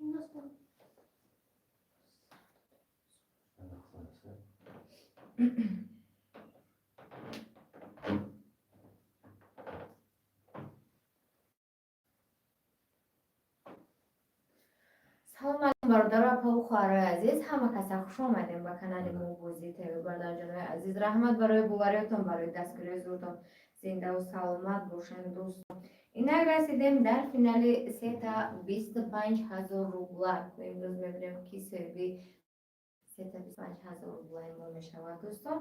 Салом алейкум, бародару, апаву хоҳарои азиз, ҳама каса хуш омадем ба канали мо Бозӣ ТВ. Бародарҷонои азиз, раҳмат барои бовариётон, барои дастгириёи зуртон. Зиндаву саломат бошен, дӯстон. Инак, расидем дар финали сета 25 000 рубла. Имрӯз мебинем, ки соҳиби сета 25 000 рублаи мо мешавад. Дӯстон,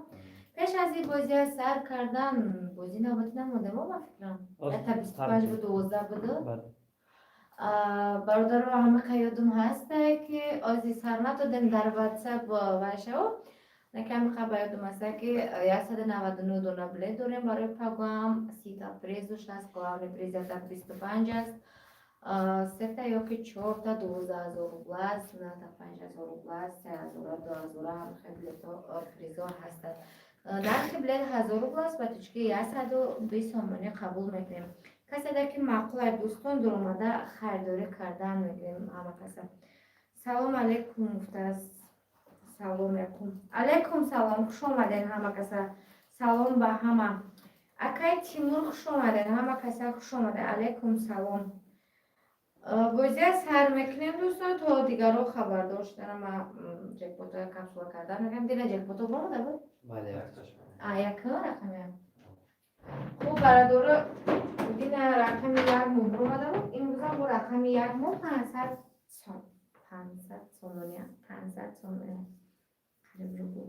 пеш аз ин бозия сар кардан, бозӣ навбатӣ намонда мо, ба фикрам, ята 25 буд, 12 буду. Бародаро, ҳамака ёдум ҳаста, ки ози сар надодем дар ватсап вашао накамиқа ба ёдум ҳаста, ки 199 дона билет дорем барои пагоам. 30-та призуш аст, главный приз ята 25 аст, сета ёки чорта 12 000 рубла аст, ната 5000 рубла аст, 3000-а, 2000-а, ҳамихе билето призо ҳастанд. Нархи билет 1000 рубла аст, ба точки 120 сомонӣ қабул мекунем. Каседа ки маъқулай, дӯстон, дуромада харидорӣ кардан мегирем. Ҳама каса салом алейкум гуфтааст. Салом якум, алейкум салом, хуш омаден ҳама каса, салом ба ҳама. Акай Тимур, хуш омаден, ҳама каса хуш омаден, алейкум салом. Бозия сар мекунем, дӯстон, то дигарро хабардор шудана. Ма ҷекпото капсула кардан мегам. Дина ҷекпото баромада буд? Якм рақами. Хуб, бародаро, дина рақами як мо баромада буд, имрӯзам бо рақами як мо 500 сом, 500 сомония, 500 сомония қариб рубл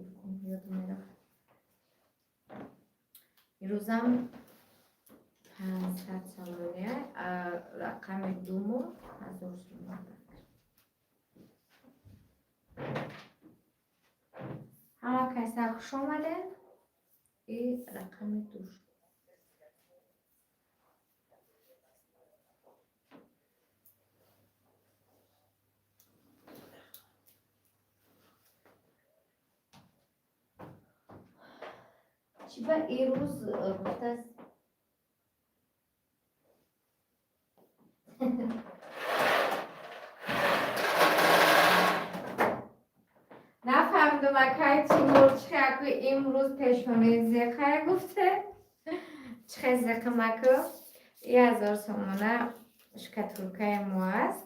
ёдум мерафт. Ирӯзам 500 сомония, рақами думо 1000 сомон. Ҳама каса хуш омадед. И рақами душ. Чӣ ба ирӯз гуфтааст? Нафаҳмидум, акай Тимур, чӣ аку имрӯз пешонаи зеқая гуфте? Чӣ хел зеқамаку? И 1000 сомона шкатулкаи мо аст.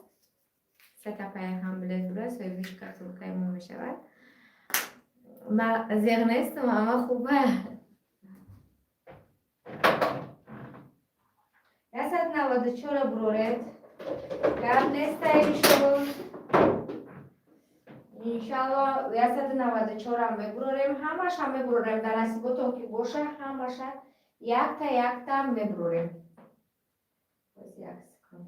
Сета паяҳам билет буда, соҳиби шкатулкаи мо мешавад. Ма зеқ нестам, ама хуба. 194-а буроред, гап неста, иншолло. Иншалло, 194-ам мебурорем, ҳамаша мебурорем. Дар насиботон ки боша, ҳамаша якта якта мебурорем. Боз як секунд.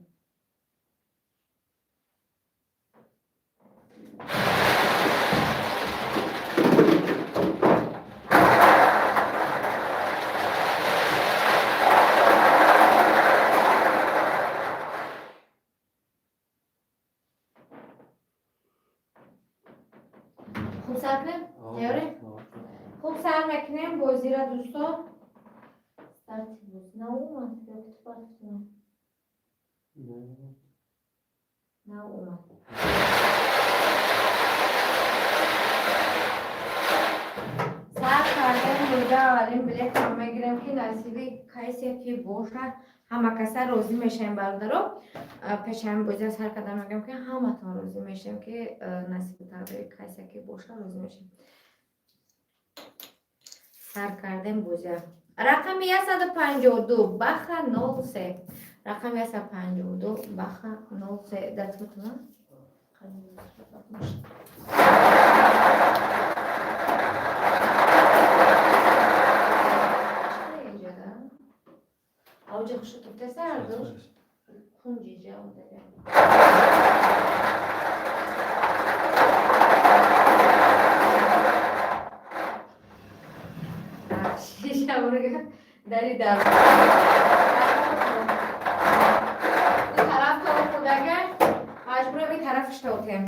Хуб, сар кунем? Тайёрем? Хуб, сар мекунем бозира, дӯстон. Старти боз наомад ё китоб наомад? Сар кардем боза. Аввалин билетро мегирем, ки насиби касе ки бошад, ҳама каса розӣ мешавем. Бародаро, пеши ҳамин бозия сар карда мегӯям, ки ҳаматон розӣ мешавем, ки насиби тақдири касе ки бошад, розӣ мешавем. Сар кардем бозия. Рақами 152, баха 03, рақами 152, баха 03. Дастготона. Иҷода авҷи хушу туфтеса ҳардуш кунҷиҷа одага. Шиша дари дар тараф то худага маҷбурам ин тараф иштотем.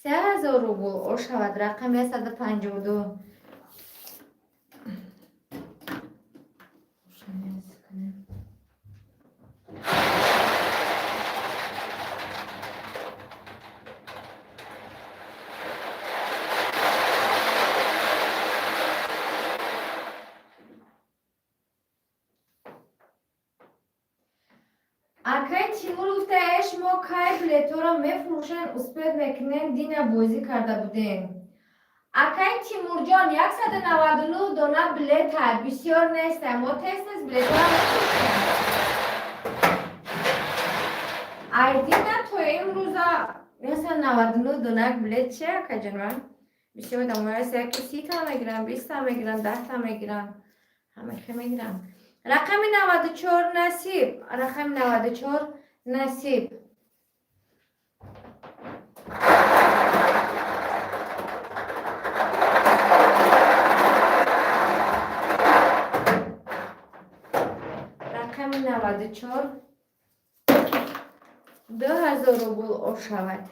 3000 рубл ошавад рақами 152. Тимур гуфта, шумо кай билетҳоро мефурӯшен, успеть мекунен, дина бозӣ карда будем. Акай Тимурҷон, 199 дона билета, бисёр неста, мо тез тез билетҳоро мефурӯшем. Айдина то имрӯза 199 дона билет чи, акаҷонма? Бисёр одамои ҳаст, ки 30-та мегиранд, 20-та мегиранд, 10-та мегиранд, ҳамахе мегиранд. Рақами 94 Насиб, рақами 94 Насиб. Рақами 94 2000 рубл ошавад.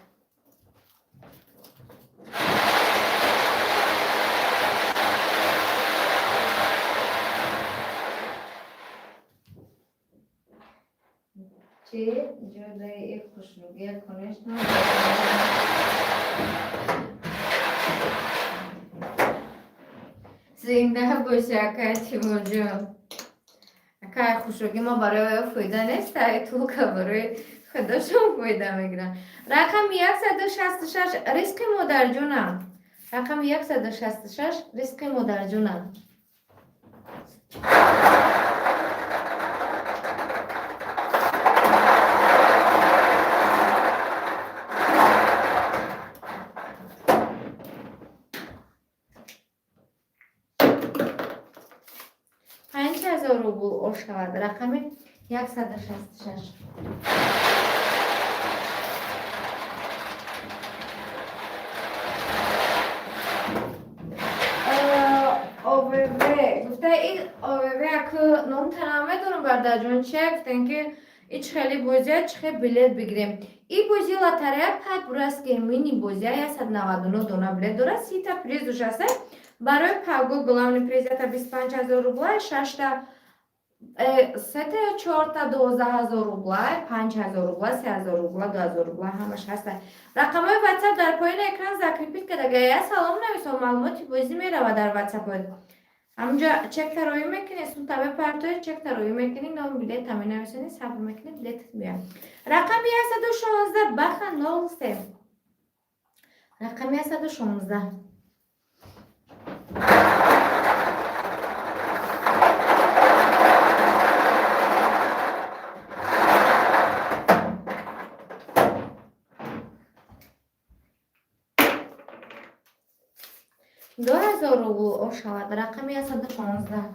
Чӣ ҷодаи хушнугия, конечно. Зинда боши, акай Тимурҷон. Акай, хушругӣ мо барои оё фоида нест, только барои худошон фоида мегиранд. Рақами 166 Ризқи модарҷонам. Рақами 166 Ризқи модарҷонам. 5000 рубл ошавад. Рақами 166. ОВВ гуфта, ин ОВВ аку ном танам медонам, бардарҷон, чия гуфтем, ки ич хеле бозия, чӣ хел билет бигирем? И бози лотерея по-братски мини бозия, 199 дона билет дорад, 30-та приз дошаста. Барои паго главный приз ята 25 000 рубла, шашта, сета ё чорта 12 000 рубла, 5000 рубла, 3000 рубла, 2000 рубла, ҳамаш ҳаста. Рақамҳои ватсап дар поёни экран закрепить кардага. Я салом нависон, маълумоти бозӣ меравад дар ватсап. Ҳамунҷа чекта роӣ мекунӣ, сумта мепартоӣ, чекта роӣ мекунӣ, номи билета менависонӣ, сабр мекунӣ, билетат меяд. Рақами 116 Баха 03. Рақами 116. 2000 рубл ошавад. Рақами 116.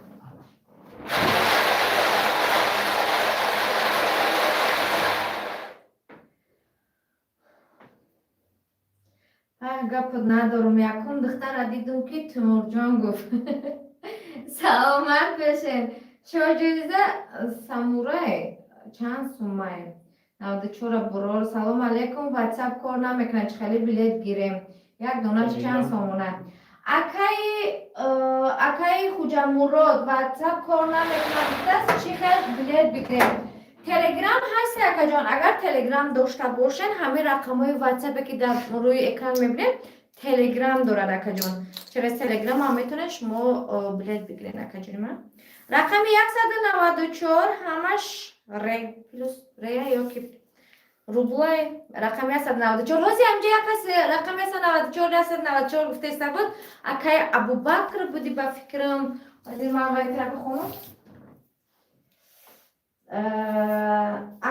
Гап надорум, якум духтара дидум, ки Тимурҷон гуфт. Саломат бошед. Шоҳҷоиза самурай чанд суммае? 94-а бурор. Салом алейкум, ватсап кор намекунад, чӣ хеле билет гирем? Як донаш чанд сомона? Акаи Хуҷамурод, ватсап кор намекунад гуфтааст, чӣ хел билет бигирем? Телеграм ҳаст, акаҷон, агар телеграм дошта бошен, ҳамин рақамҳои ватсапе, ки дар рӯи экран мебинем, телеграм дорад, акаҷон. Через телеграм ҳам метавонед шумо билет бигиред, акаҷони ман. Рақами 194 ҳамаш ре плюс рея ё ки рублай. Рақами 194. Ҳози ҳамҷа як касе рақами 194, 194 гуфтаиста буд. Акаи Абубакр буди, ба фикрам. Ҳозир ман вайтра бихонам.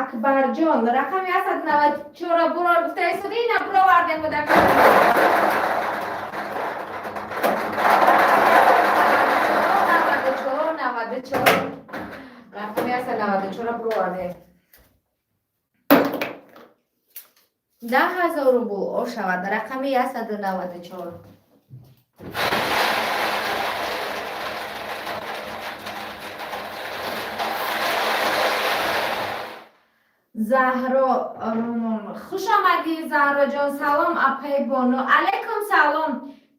Акбарҷон, рақами 194 бурор гуфтаистоди, ина буровардем буд. 94, 94, рақами 194 буровардем. 10 000 рубл ошавад. Рақами 194. Заҳро хуш омадӣ, Заҳроҷон. Салом, апаи Бону. Алайкум салом.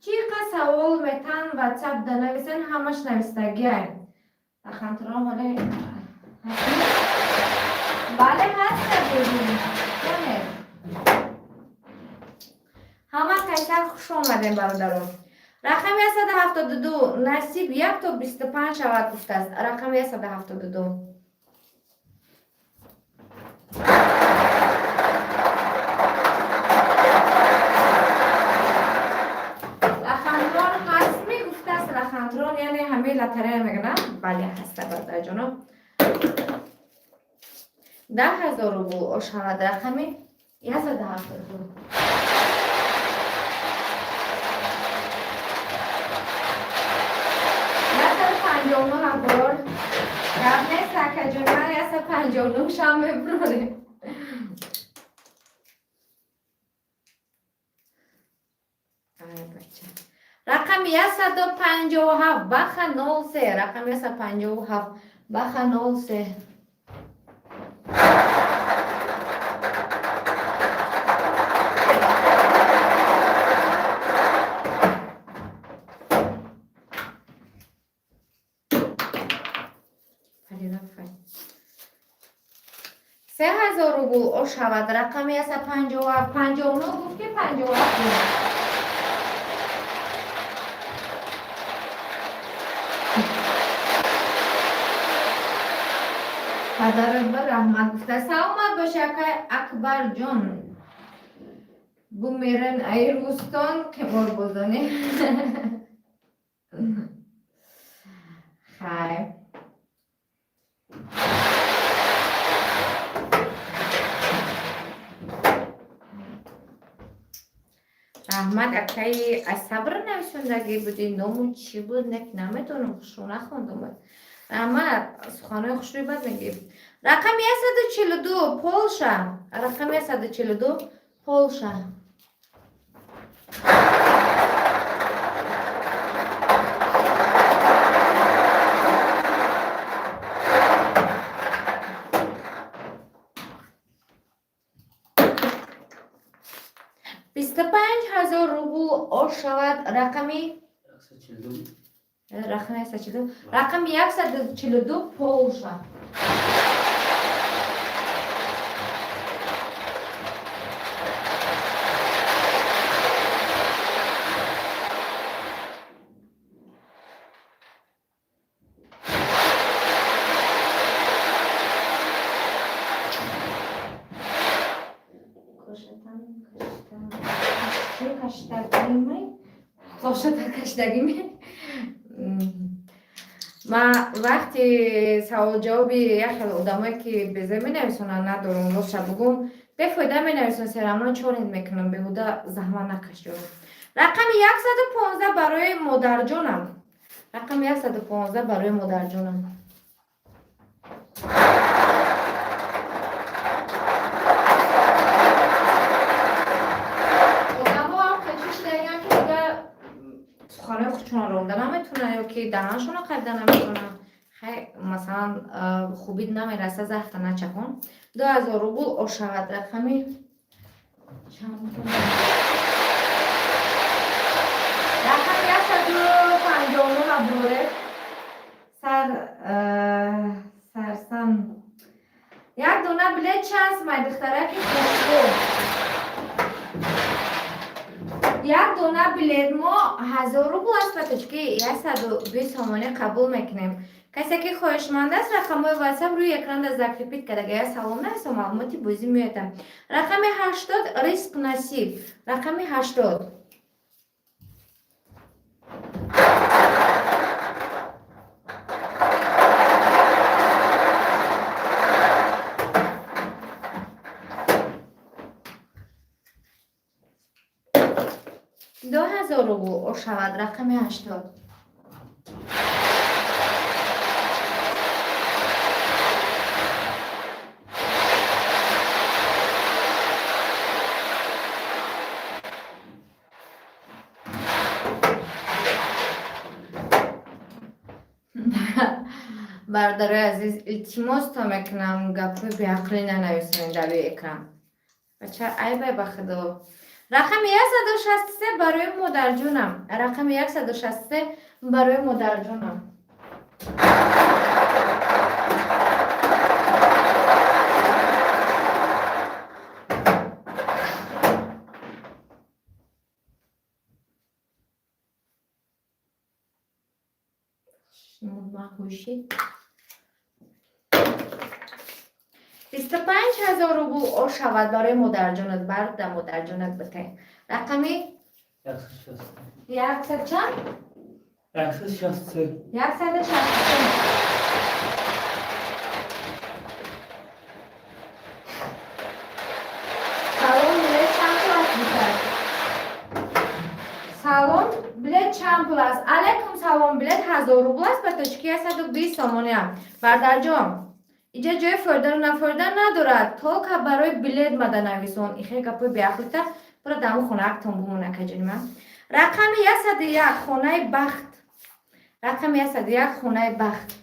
Чӣ қа савол метан, ватсап да нависен, ҳамаш навистагиай. Рақамтро ҳоле, бале, ҳаста. Бибин, ҳама кайсар, хуш омадем, бародарон. Рақами 172 Насиб, як то 25 шавад гуфтааст. Рақами 172. Лохотрон, яъне ҳамаи лотерея мегӯна, бале, ҳаста, бародарҷоно. 10 000 рубл ошавад рақами 172. 159 ҳазор гап нест, акаҷон, ман 159 шам мебурорем. Ай бача, рақами 157 баха 03, рақами 157 баха 03. 3000 рубл ошавад рақами 157. 59 гуфт ки 57. Падарат ба раҳмат гуфта, саломат боши, акай Акбарҷон. Бумерен ай Рустон қиморбозонӣ. Хайр, раҳмат, акаи аз сабр нависондагӣ буди, ному чӣ буд, нек наметонам, хушрӯ нахондум. Раҳмат, суханои хушрӯи бад мегӣ. Рақами 142, Полша, рақами 142, Полша. 25 000 рубл ошавад рақами 142. Рақами 142, рақами 142, Полша. Кошатан каштагими, кошата каштагими. Ма вақти саволҷавоби як хел одамое ки безе менависонанд надорам, ростша бугум, бефоида менависон, всё равно чоред мекунам, беҳуда заҳмат накаш, ҷонам. Рақами 115 барои модарҷонам, рақами 115 барои модарҷонам. Одамо ҳам чӣ шудагиам, ки дига суханои худшонро ронда наметавонанд ё ки даҳаншонро қайда наметавонанд. Хай, масалан, хубид намераса, заҳта начахон. 2000 рубл ошавад рақами чанд? Рақами 159 аброре. Сар сарсан як дона билет чанд сумай, духтараки хушбӯ? Як дона билет мо 1000 рубл аст, ба точки 120 сомонӣ қабул мекунем. Касе ки хоҳишманд аст, рақамҳои ватсап рӯи экранда закрепить кардага, я салом нависо, маълумоти бозӣ меоядам. Рақами 80, риск насиб, рақами 80. 2000 рубл ошавад рақами 80. Бародарои азиз, илтимос то мекунам, гапҳои беақлӣ нанависонед дар рӯи экран. Бача, айбай, ба худо. Рақами 163 барои модарҷонам, рақами 163 барои модарҷонам. Маҳуши, 25 000 рубл ошавад барои модарҷонат, барда модарҷонат бите. Рақами 160. Яксад чанд? 163. 163. Салон билет чанд пул аст битар? Салон билет чанд пул аст? Алайкум салом, билет 1000 рубл аст, ба точки 120 сомониам. Бардарҷон, иҷа ҷои фоидану нафоида надорад. Только барои билет мада нависон. Ихе гапои беақлита бара даму хонаактон бумона каҷони ман. Рақами 101, хонаи бахт. Рақами 101, хонаи бахт.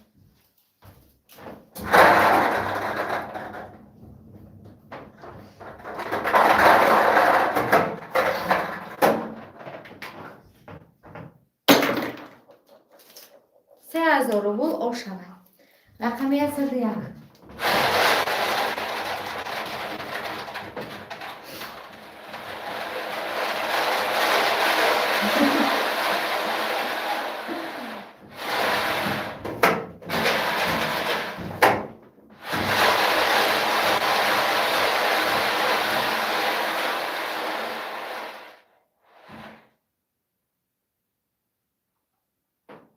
3000 рубл ошавад. Рақами 101.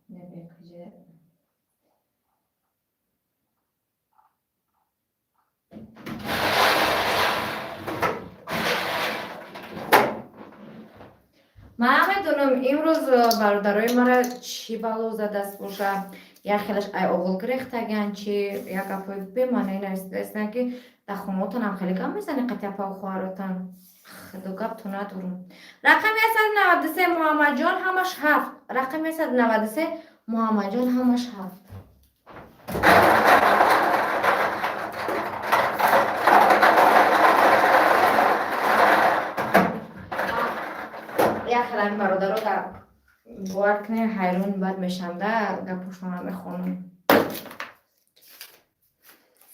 Не бекаже. Ман медонам, имрӯз бародарои мара чӣ бало задаст боша. Як хелаш ай оғол гирехтаган, чи як гапҳои бемаъне нависидаистанд, ки дар хонаотонам хеле гап мезанед қатъи апау хоҳаротан. Худо, гап то надорум. Рақами 193, Муҳаммадҷон, ҳамаш ҳафт. Рақами 193, Муҳаммадҷон, ҳамаш ҳафт. Як хелами бародаро дар бовар кунед, ҳайрон бад мешавам, да гапошонро мехонам.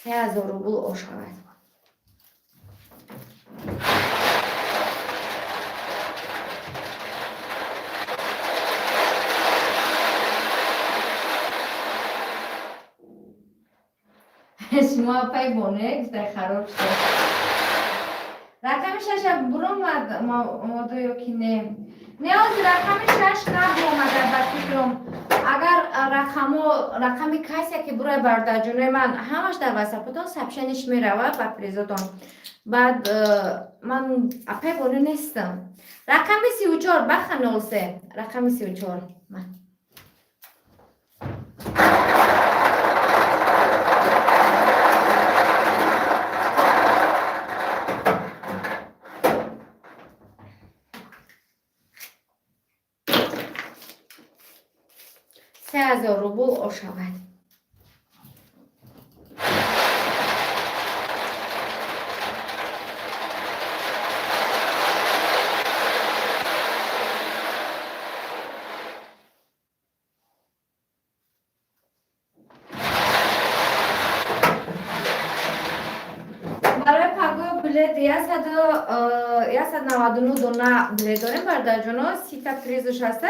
3000 рубл ошавад. Шумо апай боне гуфтай, хароб шуд. Рақами шаша буромад омода ё ки не? Не, ҳозир рақами шаш набуромада ба фикрам. Агар рақамо, рақами касе ки бурай, бародарҷонои ман, ҳамаш дар ватсапотон сообщение ш меравад ба призотон. Баъд ман апай бону нестам. Рақами 34, баха 03, рақами 34. Ман 3000 рубл ошавад. Барои пагоҳ билет 199 дона билет дорем, бародарҷоно, 30-та призш ҳаста.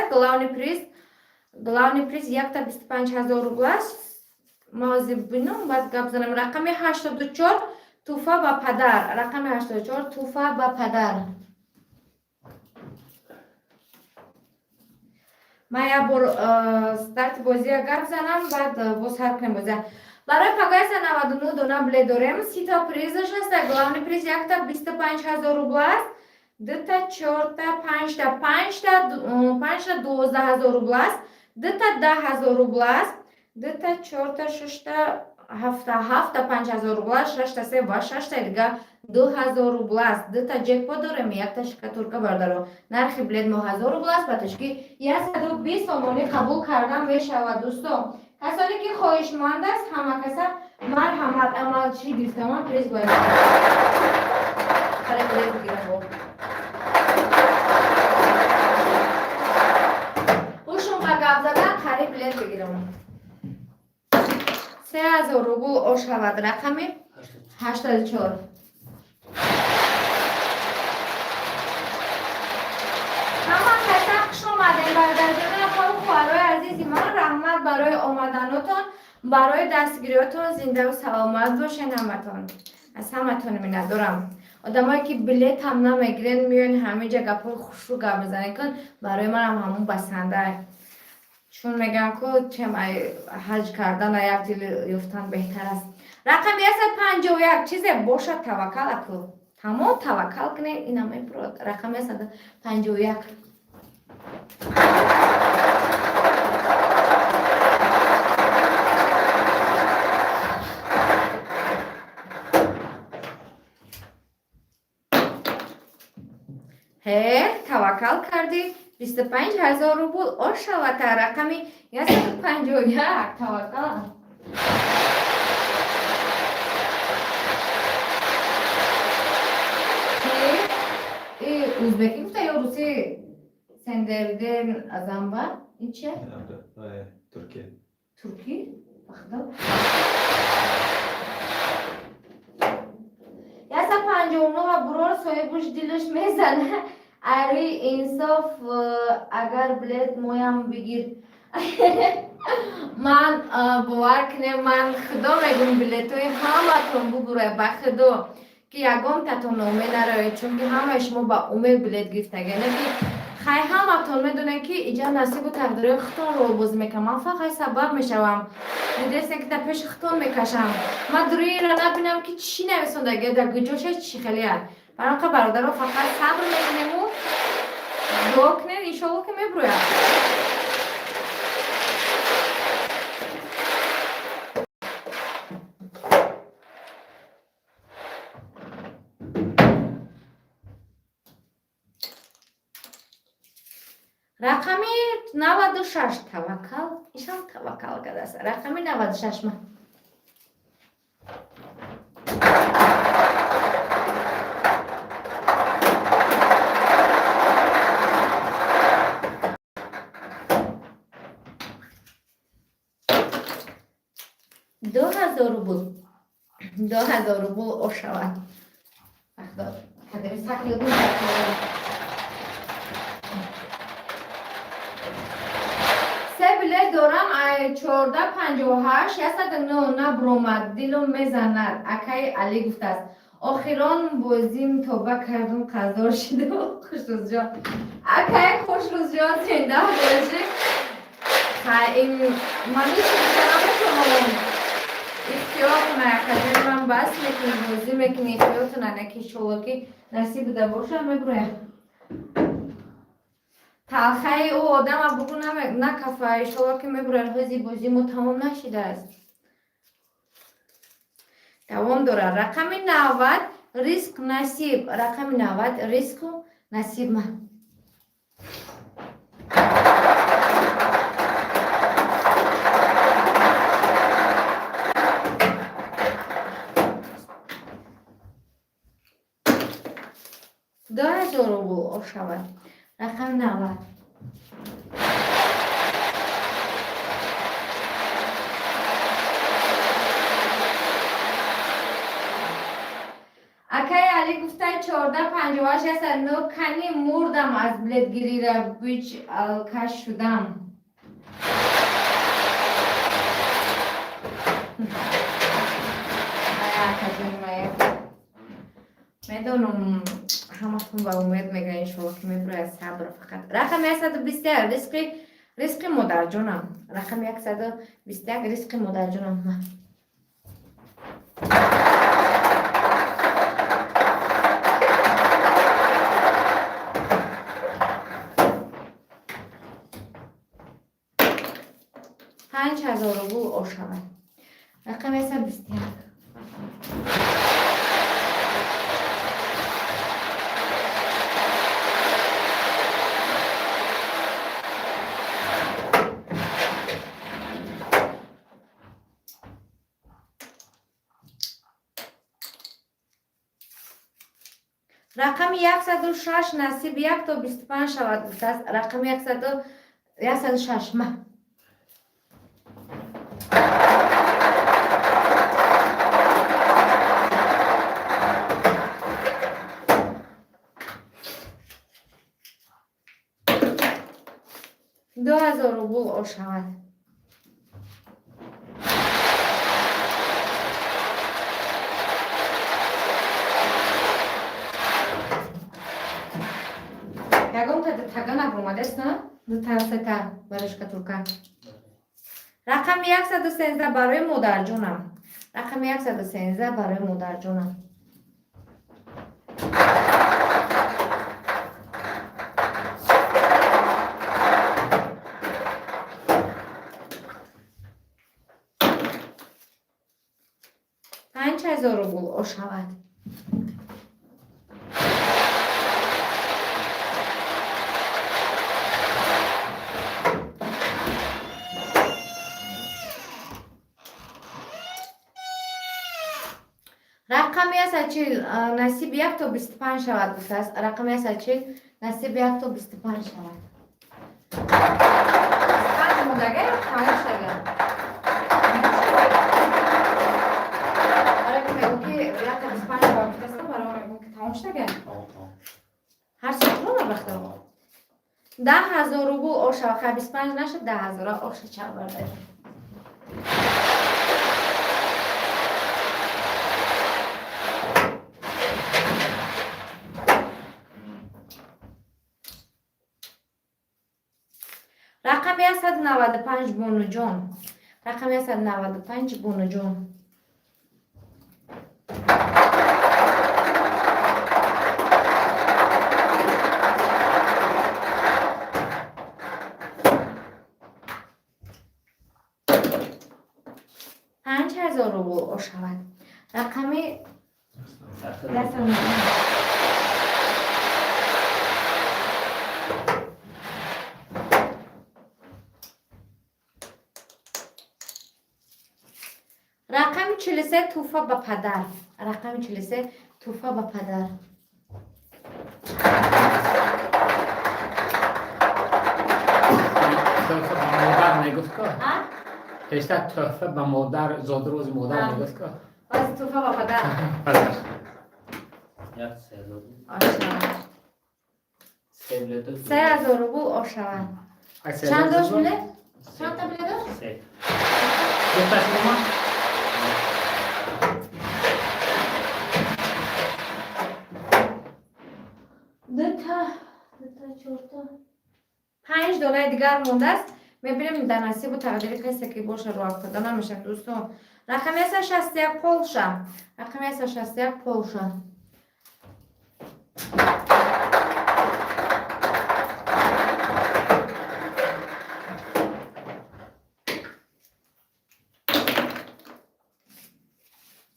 Главный приз якта 25 000 рубл аст. Ма ҳозир бинам, баъд гап занам. Рақами 84, туҳфа ба падар. Рақами 84, туҳфа ба падар. Ман як бор старти бозия гап занам, баъд боз ҳар кунем бозия. Барои пагоҳ 199 дона билет дорем, 30-та призш ҳаста. Главный приз якта 25 000 рубл аст. Дута, чорта, панҷта, панҷта 12 000 рубл аст. Дута 10 000 рубл аст. Дута, чорта, шашта, ҳафта, ҳафта 5000 рубл аст, шашта се ва шаштаи дига 2000 рубл аст. Дута ҷекпот дорем, якта шкатулка, бародаро. Нархи билет мо 1000 рубл аст, ба точки 120 сомонӣ қабул кардан мешавад, дӯсто. Касоне ки хоҳишманд аст, ҳама каса марҳамат. Амал чӣ гирифтам ман приз бояд. Харе билет бигирам бо. Ҳушум ба гап задан, қариб билет бигирам. 3000 рубл ошавад, рақами 84. Ҳама каса хуш омадем, бародарҷони, апаву хоҳарои азизи ман. Раҳмат барои омаданотон, барои дастгириётон. Зиндаву саломат бошед ҳаматон. Аз ҳаматон миннатдорам. Одамое ки билет ҳам намегирен, меоен ҳаминҷа гапҳои хушрӯ гап мезанед, кун барои манам ҳамун басанда. Чун мегӯям, ку чем ай ҳаҷ кардан як дил ёфтан беҳтар аст. Рақами 151. Чизе бошад, таваккал аку, тамом, таваккал кунед, ина мебурад. Рақами 151. Ҳе, таваккал кардӣ, 25 000 рубл ошавата. Рақами 151, таваккал. И узбекӣ гуфта ё русӣ? Сендерден азамба, ин чия? Туркия. Туркӣ, бахдо. 159 бурор, соҳибуш дилаш мезана. Ари инсоф, агар билет моям бигир. Ман бовар кунем, ман худо мегум, билетҳои ҳаматон бубурай, ба худо ки ягон татон ноумед наравед, чунки ҳамаи шумо ба умед билет гирифтага. Не ки хай, ҳаматон медонед, ки иҷа насибу тақдирои худтон ролбозӣ мекунам, ман фақат сабаб мешавам. Дидестен, ки дар пеши худтон мекашам. Ман дуруиро набинам, ки чӣ нависондаги, дар гуҷоша чӣ хелия. Барои қа, бародаро, фақат сабр мекунему дуо кунед, иншоалло, ки мебурӯяд. Рақами 96, таваккал, ишам таваккал кардааст. Рақами 96 ма. 2000 рубл, 2000 рубл ошавад. Кадеми саклиду. Се билет дорам, ай 14:58, 109 набромад, дилум мезанад. Акаи Али гуфтааст: охирон бозим тоба кардум, қарздор шидум. Хушрӯзҷон, акаи Хушрӯзҷон, зинда бошӣ. Хай, ин ман ҳеҷ гуфта наметавонам. Ихтиёр кунай, акаҷони ман, бас мекунӣ, бозӣ мекунӣ, ихтиёр кунай, не ки иншолло, ки насиб буда боша, мебуроям. Талхаи ӯ одама бугу накафа, иншолло, ки мебурояд. Ҳози бозӣ мо тамом нашидааст, давом дорад. Рақами 90, ризқ, насиб. Рақами 90, ризқу насиб ма. 2000 рубл ошавад. Рақами 90. Акаи Али гуфта: 14:58, 109 кани, мурдам аз билетгирира, бич алкаш шудам. Ай, акаҷони мая, медонам, ҳаматон ба умед мегӯяд, иншоалло, ки мебурояд, сабр фақат. Рақами 121, ризқи, ризқи модарҷонам. Рақами 121, ризқи модарҷонам. 5000 рубл ошавад. Рақами 121. Рақами 106, насиб як то 25 шавад, гуфтааст. Рақами 106 ма. 2000 рубл ошавад. Ягон тага набуромадест, на? Дута, сета барои шкатулка. Рақами 113 барои модарҷонам. Рақами 113 барои модарҷонам. 5000 рубл ошавад. Рақами 140 насиб як то 25 шавад гуфтааст. Рақами 140 насиб як то 25 шавад. 25 мондага ё тамом шудага? Барои ки мегӯм ки як то 25 шавад гуфтааст, барои мегӯм ки тамом шудага. Тамом, тамом. Ҳар соатро набахта. 10 000 рубл ошава. Хай, 25 нашуд, 10 000 оша чанд бардаем. Рақами 195, бонуҷон. Рақами 195, бонуҷон. 5000 рубл ошавад. Рақами 195. Рақами 43, тӯҳфа ба падар. Рақами 43, тӯҳфа ба падар. Тӯҳфа ба модар мегуфт ко. А? Пештар тӯҳфа ба модар, зодрӯзи модар А. мегуфт ко. Боз тӯҳфа ба падар. Падар. Як 3000. Ошавад. Се билет. 3000 рубл ошавад. Ак Чанд дошт билет? Чанд та билет дошт? Се. Духташ омад? Дута, дута, чорта. Панҷ донаи дигар мондааст. Мебинем, дар насибу тақдири касе ки боша, рӯ афтода намешавад, дӯстон. Рақами 161, Полша. Рақами 161, Полша.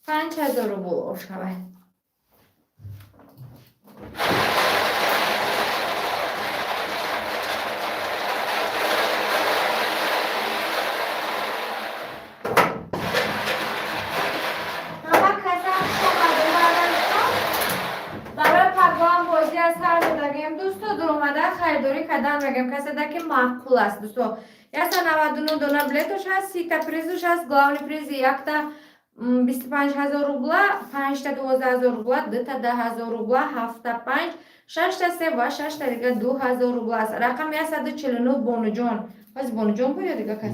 5000 рубл ошавад. Ҳама каса хуш омадем, бародарон. Барои пагоҳам бозӣ аз ҳар додагем, дӯсто. Дуромада харидорӣ кардан мегем, каседа ки маъқул аст, дӯсто. 199 дона билетош ҳаст, 30-та призуш ҳаст. Главный призи якта 25 000 рубла, панҷта 12 000 рубла, дута 10 000 рубла, ҳафта панҷ, шашта се ва шашта дига 2000 рубла аст. Рақами 149, бонуҷон. Ҳози бонуҷон буд ё дига кас?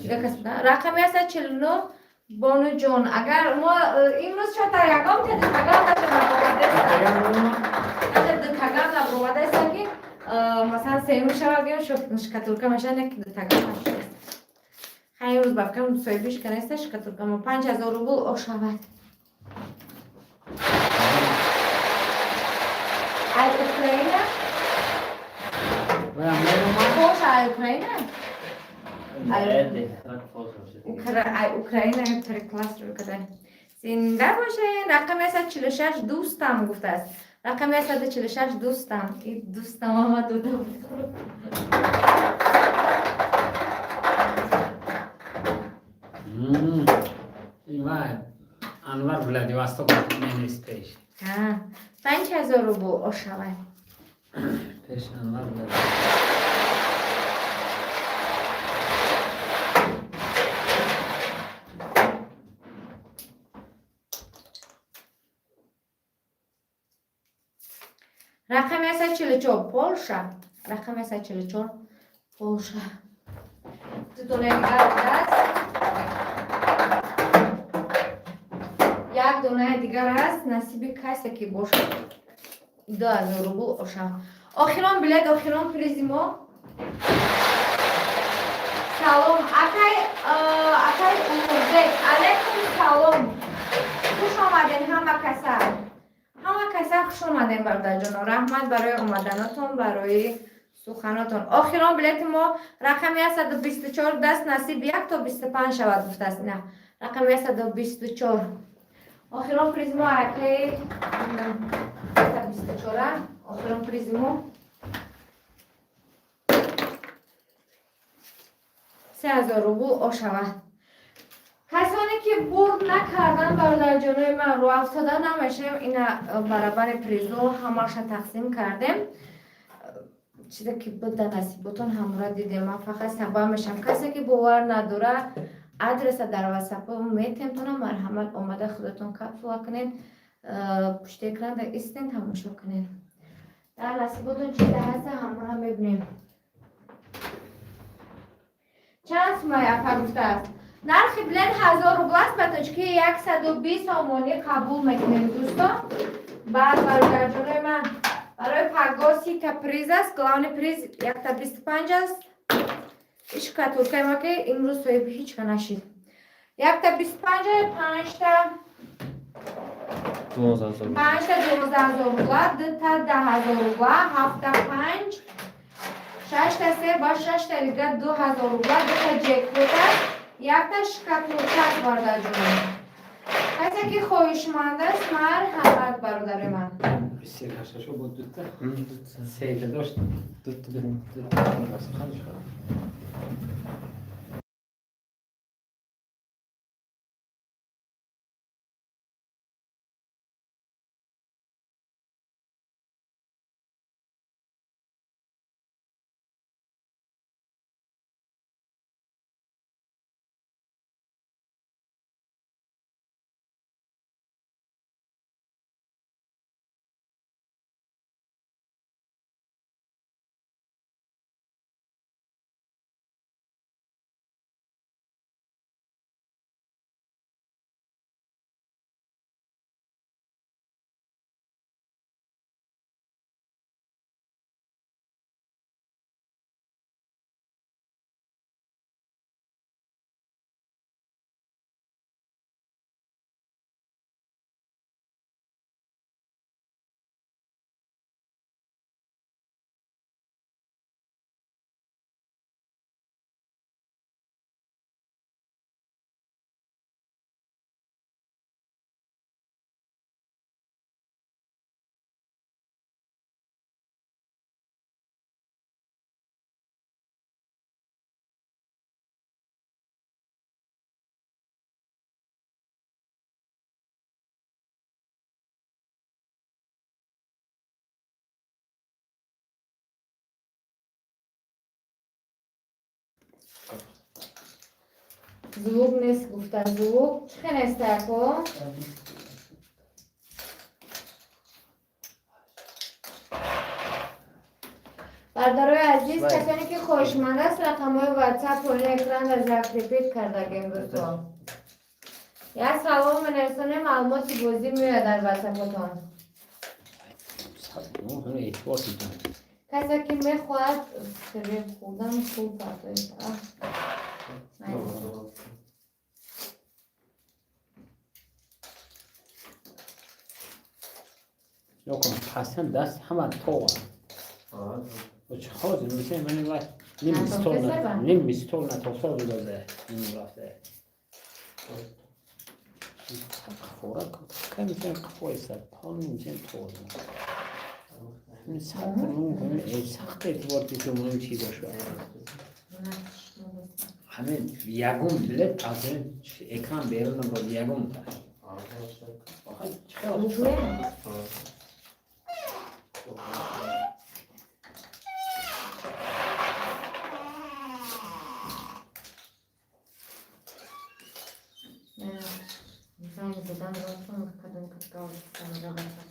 Дига кас буд, а? Рақами 149, бонуҷон. Агар мо имрӯз чота ягон та дутагам наша набаровардаест. Наша дутагам набаровардаест, ки масалан сеюм шава, гӯем, шкатулка мешавад, не ки дутагам нашудааст. Хай, имрӯз ба фикрам соҳибиш канеста шкатулка мо. 5000 рубл ошавад. Ай Украина? Ваям меомад. Полша, ай Украина? Не, беҳтар фоз бошад. Ай Украина прекласс рӯй када. Зинда бошед. Рақами 146, дӯстам гуфтааст. Рақами 146, дӯстам. И дӯстам омад, дода буд. Ива Анвар Владивосток менест пеш. 5000 рубл ошавад. Пеш Анвар Владивосток. Рақами 144, Полша. Рақами 144, Полша. Ду донаи дигар будааст. Як донаи дигар аст, насиби касе ки бошад, 2000 рубл ошавад. Охирон билет, охирон призи мо. Акай, акай Улуғбек, алейкум салом. Хуш омаден ҳама каса. Ҳама каса хуш омаден, бародарҷоно. Раҳмат барои омаданатон, барои суханотон. Охирон билети мо рақами 124, даст насиб 1 то 25 шавад гуфтааст. Ина рақами 124. Охирон приз мо акай 124, охирон призи мо 3000 рубл ошавад. Касоне ки бурд накардан, бародарҷонои ман, рӯафтода намешавем. Ина барабари призо ҳамаша тақсим кардем. Чизе ки буда насиботон ҳамора дидем. Ман фақат сабаб мешавам. Касе ки бовар надора, адреса дар ватсапо метемтона, марҳамат, омада худатон капсула кунед, пушти экранда истен, тамошо кунед. Дар насиботон чизе ҳаста, ҳамора мебинем. Чанд сумай, апа, гуфтааст. Нархи билет 1000 рубл аст, ба тоҷикӣ 120 сомонӣ қабул мекунем, дӯстон. Баъд, бародарҷонои ман, барои паго 30-та приз аст. Главный приз якта 25 аст. Ишкатуркаи ма ки имрӯз соҳиби ҳеҷ ка нашид. Якта 25, панҷта 12 000. Панҷта 12 000 рубла, дута 10 000 рубла, ҳафта панҷ, шашта се ба шашта дига 2000 рубла, дута ҷекпот аст, якта шкатулка аст, бародарҷонон. Касе ки хоҳишманд аст, марҳамат, бародари ман. 38 буд, дута сета дошт. Дута. Дута. Хеле. Звук нест, гуфта. Звук чӣ хел нест, ако? Бародарои азиз, касоне ки хоҳишманд аст, рақамҳои ватсап поини экранда закрепить кардагем, дӯстон. Як салом менависонем, маълумоти бозӣ меояд дар ватсапотон. Эътибор дидам. Касе ки мехоҳад фиреб хӯрдан, пул партоед. Аҳ. Майли. Ёкун пасан даст ҳама тоға. Чӣ ҳозир мисел ман ва ним Натофта стол саба? Ним стол натофта дода ним рафта. Қафора кам мисел қафои сад пон мисел тоға. Ҳамин сахт сахт эътибор дидам ин чиза шуд. Ҳамин ягон билет аз экран берун набурд ягон та. Охир чӣ хел? Лугӯя? Занг задан ротон кадом катгав равата.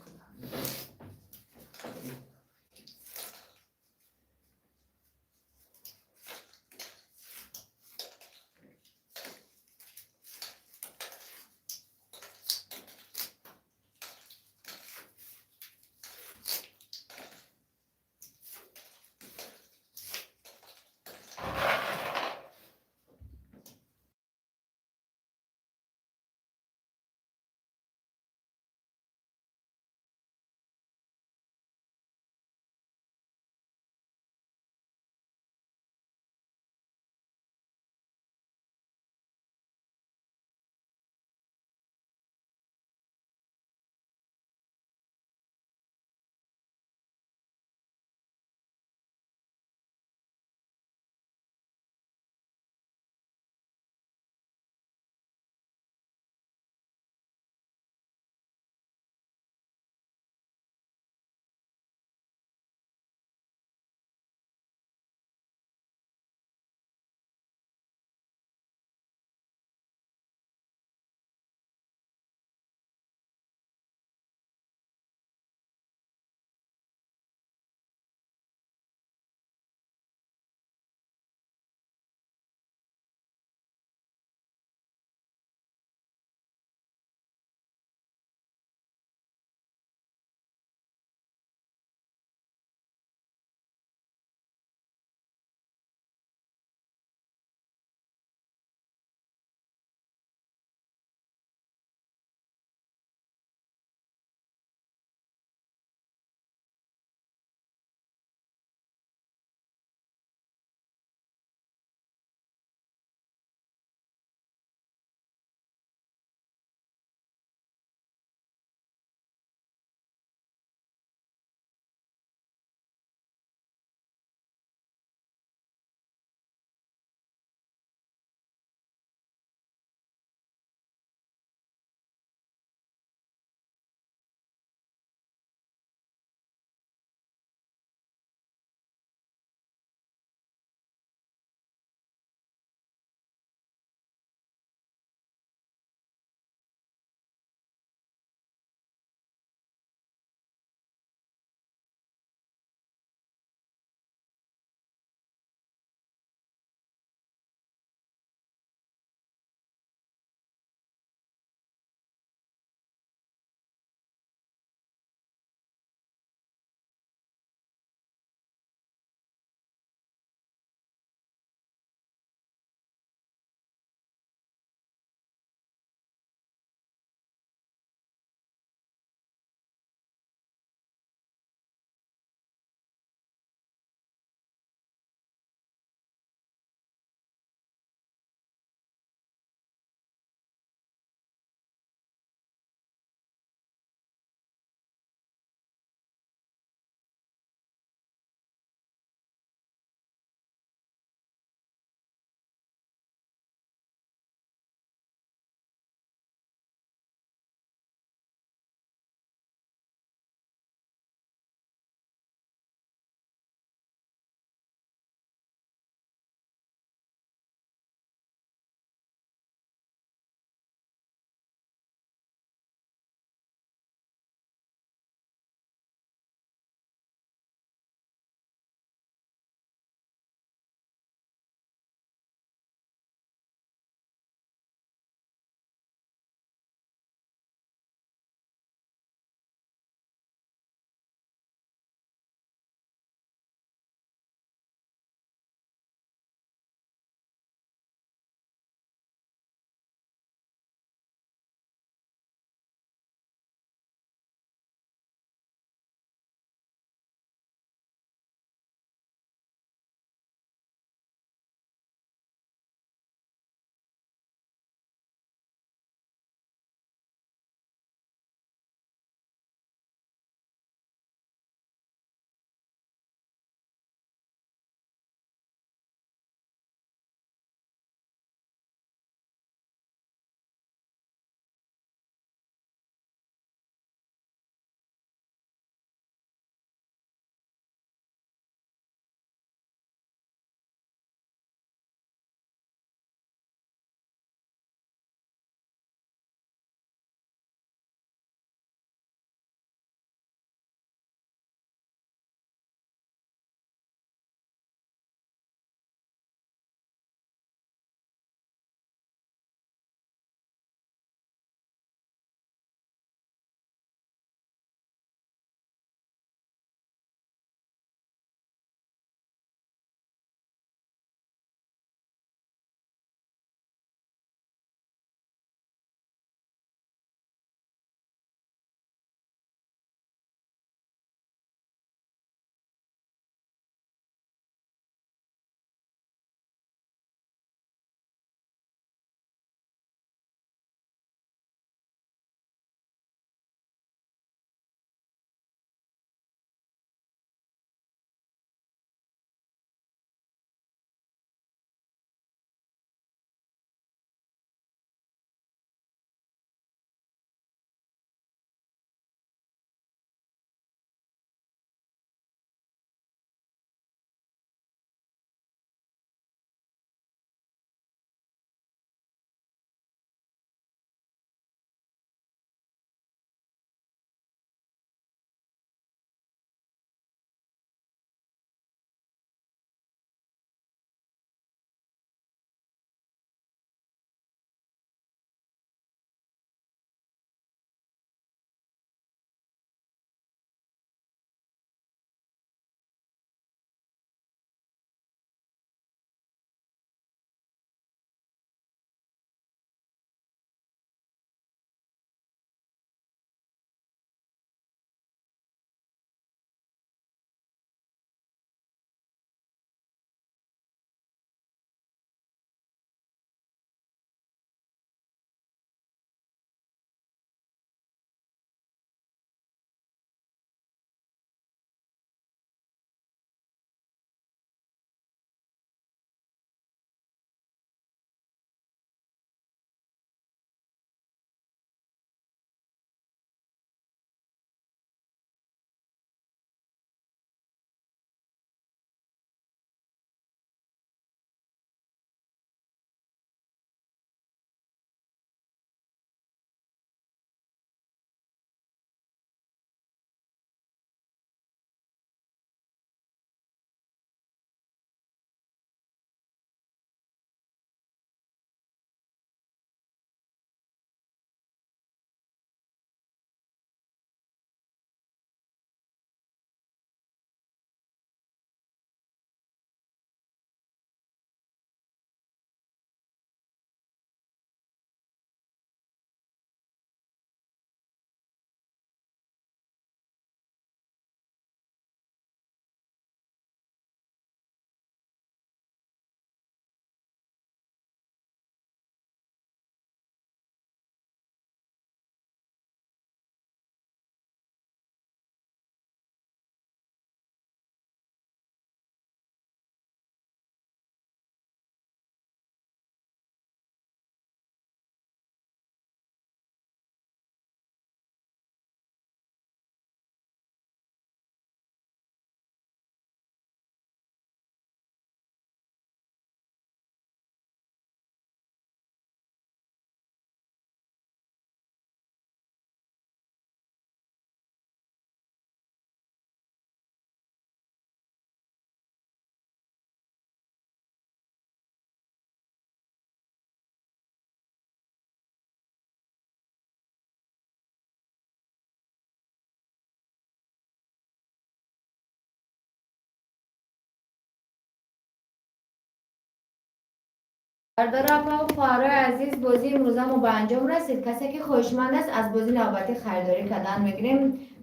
Бародару, апаву хоҳарои азиз, бозии имрӯза мо ба анҷом расид. Касе ки хоҳишманд аст, аз бозии навбатӣ харидорӣ кардан мегирем.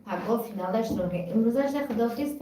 Пагоҳ финалда иштирок. Имрӯзаша худофиз.